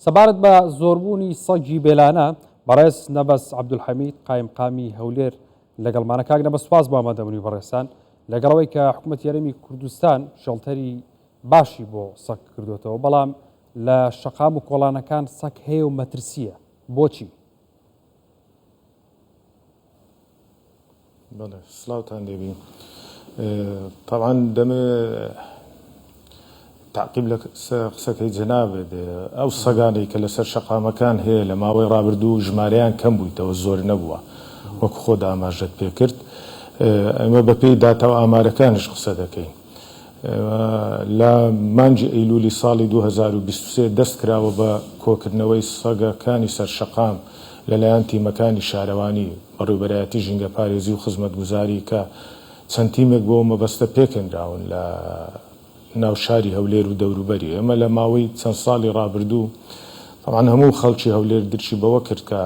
سەبارەت بە زۆربوونی سەگی بێلانە، بەڕێز نەبەز عەبدولحەمید قایمقامی هەولێر لەگەڵمانە. کاک نەبەز سوپاس بۆ ئامادەبوونی بەڕێزتان. لەگەڵ ئەوەی کە حکوومەتی هەرێمی کوردستان شێڵتەری باشی بۆ سەگ کردوێتەوە، بەڵام لە شەقام و کۆڵانەکان سەگ هەیە و مەترسییە. بۆچی؟ بەڵێ سڵاوتان لێبی تەبعەن دەمێ تەعقیب لە قسەکەی جەنابت ئەو سەگانەی کە لەسەر شەقامەکان هەیە لە ماوەی ڕابردوو ژمارەیان کەم بوویتەوە زۆر نەبووە وەک خۆت ئاماژەت پێکرد ئێمە بەپێی داتا و ئامارەکانیش قسە دەکەین لە مانگی ئەیلولی ساڵی 2023 دەست کراوە بە کۆکردنەوەی سەگەکانی سەر شەقام لەلایەن تیمەکانی شارەوانی، بەڕێوبەرایەتی ژینگەپارێزی و خزمەتگوزاری کە چەند تیمێک بۆ ئەو مەبەستە پێکهێنراون لە ناو شاری هەولێر و دەوروبەری. ئێمە لە ماوەی چەند ساڵی ڕابردوو تەبعەن هەموو خەڵکی هەولێر درکی بەوە کرد کە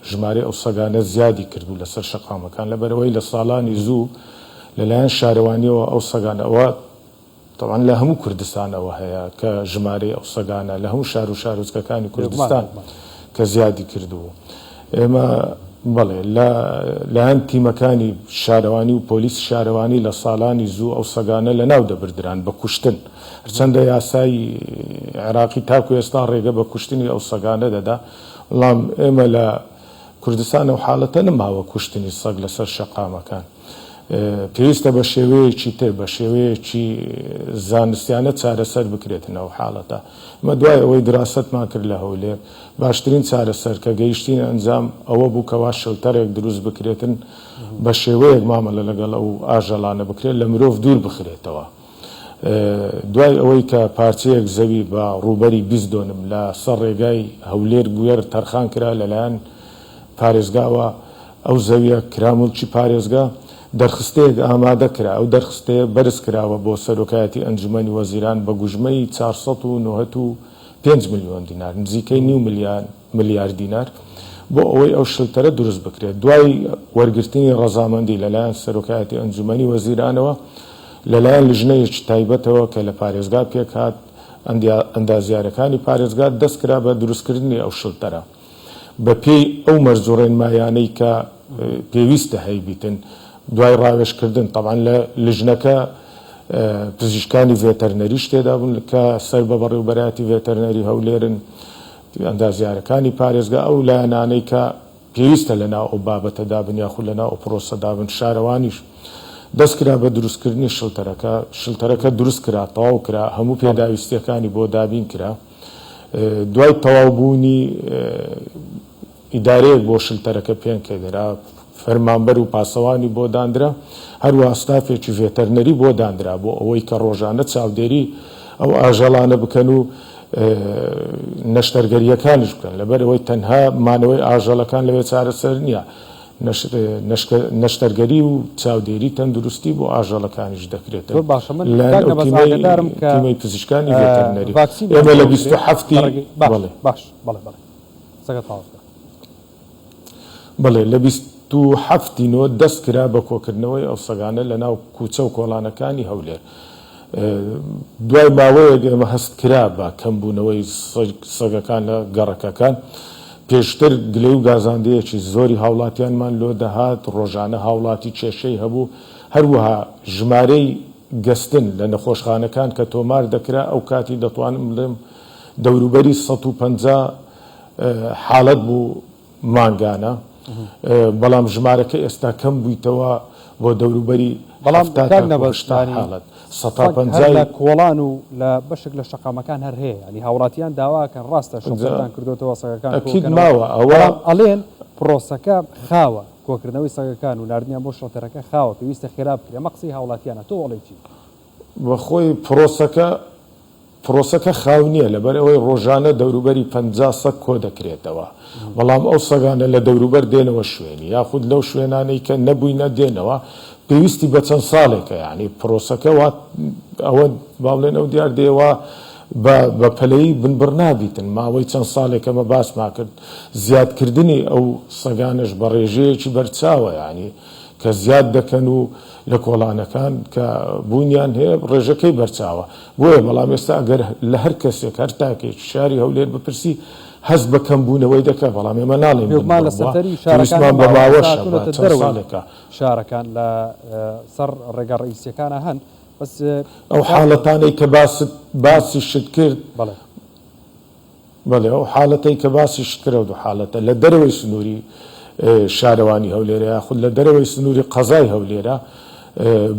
ژمارەی ئەو سەگانە زیادی کردوو لەسەر شەقامەکان لەبەرئەوەی لە ساڵانی زوو لەلایەن شارەوانیەوە ئەو سەگانە ئەوە تەبعەن لە هەموو کوردستان ئەوە هەیە کە ژمارەی ئەو سەگانە لە هەموو شار و شارۆچکەکانی کوردستان کە زیادی کردبوو ئێمە بەڵێ لە لایەن تیمەکانی شارەوانی و پۆلیسی شارەوانی لە ساڵانی زوو ئەو سەگانە لە ناو دەبردران بە کوشتن هەرچەندە یاسای عێراقی تاکو ئێستا ڕێگە بە کوشتنی ئەو سەگانە دەدا بەڵام ئێمە لە کوردستان ئەو حاڵەتە نەماوە کوشتنی سەگ لەسەر شەقامەکان. پێویستە بە شێوەیەکی تر، بە شێوەیەکی زانستیانە چارەسەر بکرێتن ئەو حاڵەتە. ئێمە دوای ئەوەی دراسەتمان کرد لە هەولێر، باشترین چارەسەر کە گەیشتینە ئەنجام ئەوە بوو کەوا شێلتەرێک دروست بکرێتن، بە شێوەیەک مامەلە لەگەڵ ئەو ئاژەڵانە بکرێت لە مرۆڤ دوور بخرێتەوە. دوای ئەوەی کە پارچەیەک زەوی بە ڕووبەری 20 دۆنم لە سەر ڕێگای هەولێر گوێڕ تەرخان کرا لەلایەن پارێزگاوە ئەو زەویە کرا موڵکی پارێزگا، دەرخستەیەک ئامادە کرا، ئەو دەرخستەیە بەرز کراوە بۆ سەرۆکایەتی ئەنجومەنی وەزیران بە گوژمەی 495 ملیۆن دینار، نزیکەی نیو ملیار دینار، بۆ ئەوەی ئەو شلتەرە دروست بکرێت. دوای وەرگرتنی ڕەزامەندی لەلایەن سەرۆکایەتی ئەنجومەنی وەزیرانەوە، لەلایەن لیژنەیەکی تایبەتەوە کە لە پارێزگا پێکهات، ئەندازیارەکانی پارێزگا دەست کرا بە دروستکردنی ئەو شلتەرە. بە پێی ئەو مەرج و ڕێنمایانەی کە پێویستە هەیبیتن دوای ڕاوێژکردن تەبعەن لە لژنەکە پزیشکانی ڤێتەرنەریش تێدا بوون کە سەر بە بەڕێوبەرایەتی ڤێتەرنەری هەولێرن ئەندازیارەکانی پارێزگا ئەو لایەنانەی کە پێویستە لە ناو ئەو بابەتەدا بن یاخود لە ناو ئەو پرۆسەدا بن شارەوانیش دەست کرا بە دروستکردنی شلتەرەکە شلتەرەکە دروست کرا تەواو کرا هەموو پێداویستیەکانی بۆ دابین کرا. دوای تەواوبوونی ئیدارەیەک بۆ شلتەرەکە پێنکەدرا، فەرمانبەر و پاسەوانی بۆ داندرا، هەروەها ستافێکی ڤێتەرنەری بۆ داندرا بۆ ئەوەی کە ڕۆژانە چاودێری ئەو ئاژەڵانە بکەن و نەشتەرگەرییەکانیش بکەن، لەبەرئەوەی تەنها مانەوەی ئاژەڵەکان لەوێ چارەسەر نییە، نەشتەرگەری و چاودێری تەندروستی بۆ ئاژەڵەکانیش دەکرێتن زۆر باشە من لەلایەن کاک ئەو نەبەز تیمەی ئاگادارم کە تیمەی پزیشکانی ڤێتەرنەری ڤاکسینیان ئێمە بۆ لە ئەکرێ 27 لە ی ڕێگەی باش بەڵێ باش بەڵێ بەڵێ قسەکە تەواو بکە. بەڵێ لە 27 ی نۆ دەست کرا بە کۆکردنەوەی ئەو سەگانە لە ناو کوچە و کۆڵانەکانی هەولێر دوای ماوەیەک ئێمە هەست کرا بە کەمبوونەوەی سەگەکان لە گەڕەکەکان. پێشتر گلەی و گازاندەیەکی زۆری هاوڵاتیانمان لۆ دەهات، ڕۆژانە هاوڵاتی کێشەی هەبوو، هەروەها ژمارەی گەستن لە نەخۆشخانەکان کە تۆمار دەکرا ئەو کاتی دەتوانم بڵێم دەوروبەری 150 حاڵەت بوو مانگانە، بەڵام ژمارەکە ئێستا کەم بوویتەوە بۆ دەوروبەری بەڵام 70 کاک تاکو نەبەز 80 یانی حاڵەت، سەتا سەگ هەر پەنجای. لە کۆڵان و لە بەشێک لە شەقامەکان هەر هەیە یانی هاوڵاتیان داوا ئەکەن ڕاستە جا شەڵتەرتان کردۆتەوە سەگەکان ئەکید کۆکەنەوە ماوە ئەوە. بەڵام ئەڵێن پرۆسەکە خاوە کۆکردنەوەی سەگەکان و ناردنیان بۆ شەڵتەرەکە خاوە پێویستە خێرا بکرێ ئەمە قسەی هاوڵاتیانە تۆ ئەڵێی چی؟ بەخۆی پرۆسەکە پرۆسەکە خاو نییە، لەبەرئەوەی ڕۆژانە دەوروبەری 50 سەگ کۆدەکرێتەوە، بەڵام ئەو سەگانە لە دەوروبەر دێنەوە شوێنی، یاخود لەو شوێنانەی کە نەبووینە دێنەوە، پێویستی بە چەند ساڵێکە، یانی پرۆسەکە وا ئەوە با بڵێن ئەو دیاردەیە وا بە بە پەلەیی بنبڕ نابیتن، ماوەی چەند ساڵێکە ئەمە باسمان کرد، زیادکردنی ئەو سەگانەش بە ڕێژەیەکی بەرچاوە، یانی کە زیاد دەکەن و. لە کۆڵانەکان کە بوونیان هەیە ڕێژەکەی بەرچاوە بۆیە بەڵام ئێستا ئەگەر لە هەر کەسێک هەر تاکێکی شاری هەولێر بپرسی هەست بە کەمبوونەوەی دەکات بەڵام ئێمە ناڵێین بێگومان بنبڕ لە بووە سەنتەری شارەکان پێویستمان بە نەماوە ئێستا ماوەشە بە هاتوونەتە چەند دەرەوەی ساڵێکە. شارەکان لە سەر ڕێگا ڕئیسیەکانا هەن بەس ئەو کاک حاڵەتانەی کە باست باسیشت کرد بەڵێ. بەڵێ ئەو حاڵەتەی کە باسیشت کرد ئەو دوو حاڵەتە لە دەرەوەی سنووری شارەوانی هەولێرە یاخود لە دەرەوەی سنووری قەزای هەولێرە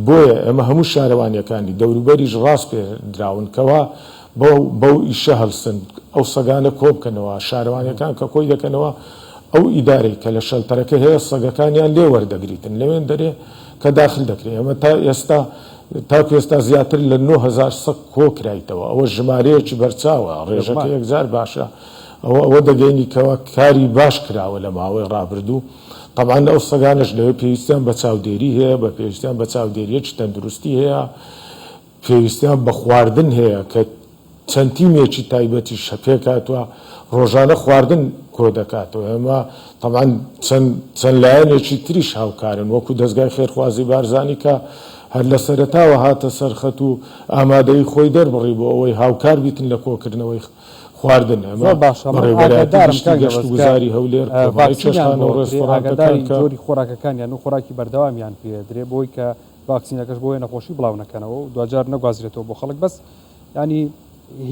بۆیە ئێمە هەموو شارەوانیەکانی دەوروبەریش ڕاسپێردراون کەوا بەو بەو ئیشە هەڵسن ئەو سەگانە کۆبکەنەوە شارەوانیەکان کە کۆی دەکەنەوە ئەو ئیدارەی کە لە شەلتەرەکە هەیە سەگەکانیان لێ وەردەگریتن لەوێن دەرێ کە داخل دەکرێ ئێمە تا ئێستا تاکو ئێستا زیاتر لە 9000 سەگ کۆکرایتەوە ئەوە ژمارەیەکی بەرچاوە ڕێژەکە بێگومان. یەکجار باشە ئەوە ئەوە دەگەینی کەوا کاری باش کراوە لە ماوەی ڕابردوو تەبعەن ئەو سەگانەش لەوێ پێویستیان بە چاودێری هەیە بە پێویستیان بە چاودێریەکی تەندروستی هەیە پێویستیان بە خواردن هەیە کە چەند تیمێکی تایبەتیش پێکهاتووە ڕۆژانە خواردن کۆدەکاتەوە، ئێمە تەبعەن چەند چەند لایەنێکی تریش هاوکارن وەکو دەزگای خێرخوازی بارزانی کە هەر لە سەرەتاوە هاتە سەر خەت و ئامادەیی خۆی دەربڕی بۆ ئەوەی هاوکار بیتن لە کۆکردنەوەی خواردن، ئێمە زۆر باشە من بەڕێوەبەرایەتی ئاگادارم گشتی کاک نەبەز کە گەشتوگوزاری هەولێر، کۆمەڵەی ڤاکسینیان چێشتخانە بۆ و ئەکرێ ڕێستۆرانتەکان ئاگاداری کە. جۆری خۆراکەکانیان و خۆراکی بەردەوامیان پێ ئەدرێ بۆی کە ڤاکسینەکەش بۆیە نەخۆشی بڵاو نەکەنەوە و دواجار نەگوازرێتەوە بۆ خەڵک بەس یانی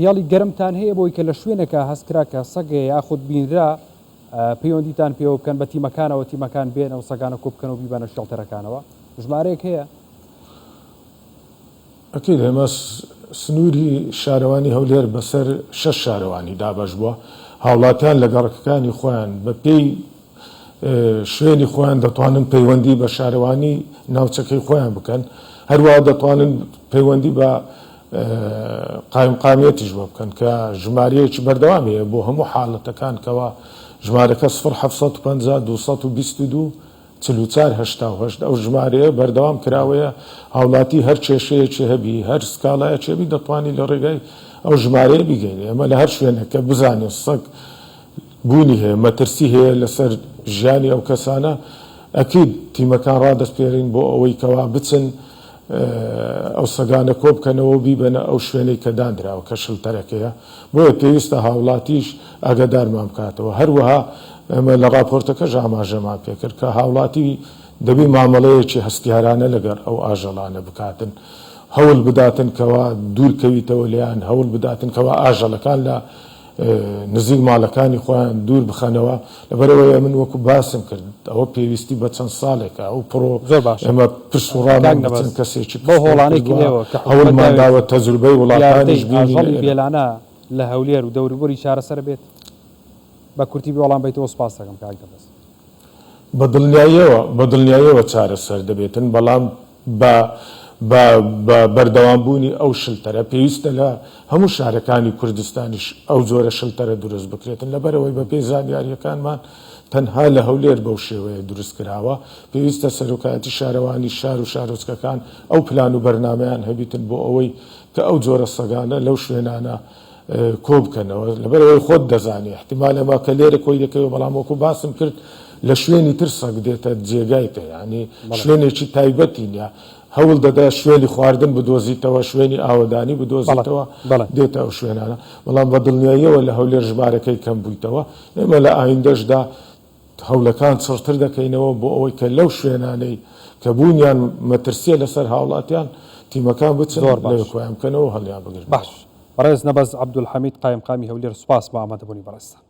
هێڵی گەرمتان هەیە بۆی کە لە شوێنێکا هەست کرا کە سەگێ یاخود بینرا پەیوەندیتان پێوە بکەن بە تیمەکانەوە تیمەکان بێن ئەو سەگانە کۆ بکەن و بیبەنە شێڵتەرەکانەوە ژمارەیەک هەیە؟ ئەکید ئێمە سنووری شارەوانی هەولێر بەسەر شەش شارەوانی دابەش بووە، هاوڵاتیان لە گەڕەکەکانی خۆیان بەپێی شوێنی خۆیان دەتوانن پەیوەندی بە شارەوانی ناوچەکەی خۆیان بکەن، هەروەها دەتوانن پەیوەندی بە قایمقامیەتیش بۆ بکەن کە ژمارەیەکی بەردەوام هەیە بۆ هەموو حاڵەتەکان کەوا ژمارەکە سفر 750 222 44 88 ئەو ژمارەیە بەردەوام کراوەیە هاوڵاتی هەر کێشەیەکی هەبی هەر سکاڵایەکی هەبی دەتوانی لە ڕێگای ئەو ژمارەیە بیگەینی ئێمە لە هەر شوێنێک کە بزانین سەگ بوونی هەیە، مەترسی هەیە لەسەر ژیانی ئەو کەسانە، ئەکید تیمەکان ڕادەسپێرین بۆ ئەوەی کەوا بچن ئەو سەگانە کۆبکەنەوە و بیبەنە ئەو شوێنەی کە دانراوە کە شلتەرەکەیە، بۆیە پێویستە هاوڵاتیش ئاگادارمان بکاتەوە، هەروەها ئێمە لە ڕاپۆرتەکەش ئاماژەمان پێکرد کە هاوڵاتی دەبی مامەڵەیەکی هەستیارانە لەگەڵ ئەو ئاژەڵانە بکاتن، هەوڵ بداتن کەوا دوورکەویتەوە لێیان، هەوڵ بداتن کەوا ئاژەڵەکان لە نزیک ماڵەکانی خۆیان دوور بخەنەوە لەبەرئەوەی ئەمن وەکو باسم کرد ئەوە پێویستی بە چەند ساڵێکە ئەو پڕۆ زۆر باشە ئێمە پرس و کاک ڕامان بە نەبەز چەند کەسێکی بەو پسپۆڕ هۆڵانەی کە کردووە ئێوە کە حکومەت هەوڵمان داوە داوێتی تەجروبەی وڵاتانیش دیاردەی بینینە ئاژەڵی ئێرە. بێلانە لە هەولێر و دەوروبەری چارەسەر بێت؟ بە کورتی بێ وەڵام بەیتەوە سوپاست دەکەم کاک نەبەز. بە دڵنیاییەوە بە دڵنیاییەوە چارەسەر دەبێتن بەڵام بە بە بە بەردەوامبوونی ئەو شلتەرە پێویستە لە هەموو شارەکانی کوردستانیش ئەو جۆرە شلتەرە دروست بکرێتن لەبەرئەوەی بەپێی زانیارییەکانمان تەنها لە هەولێر بەو شێوەیە دروست کراوە پێویستە سەرۆکایەتی شارەوانی شار و شارۆچکەکان ئەو پلان و بەرنامەیان هەبیتن بۆ ئەوەی کە ئەو جۆرە سەگانە لەو شوێنانە کۆبکەنەوە لەبەرئەوەی خۆت دەزانی ئیحتیمال ئەمە کە لێرە کۆی دەکەوێت بەڵام وەکو باسم کرد لە شوێنی تر سەگ دێتە جێگای تە یانی شوێنێکی تایبەتی نیە هەوڵ دەدا شوێنی خواردن بدۆزیتەوە شوێنی ئاوەدانی بدۆزیتەوە دێتە ئەو شوێنانە بەڵام بە دڵنیاییەوە لە هەولێر ژمارەکەی کەم بوویتەوە ئێمە لە ئایندەشدا هەوڵەکان چڕتر دەکەینەوە بۆ ئەوەی کە لەو شوێنانەی کە بوونیان مەترسییە لەسەر هاوڵاتیان، تیمەکان بچن زۆر باش. لەوێ کۆیان بکەنەوە و هەڵیان بگرنەوە. باش. بەڕێز نەبەز عەبدولحەمید قایمقامی هەولێر سوپاس بۆ ئامادەبوونی بەڕێزتان.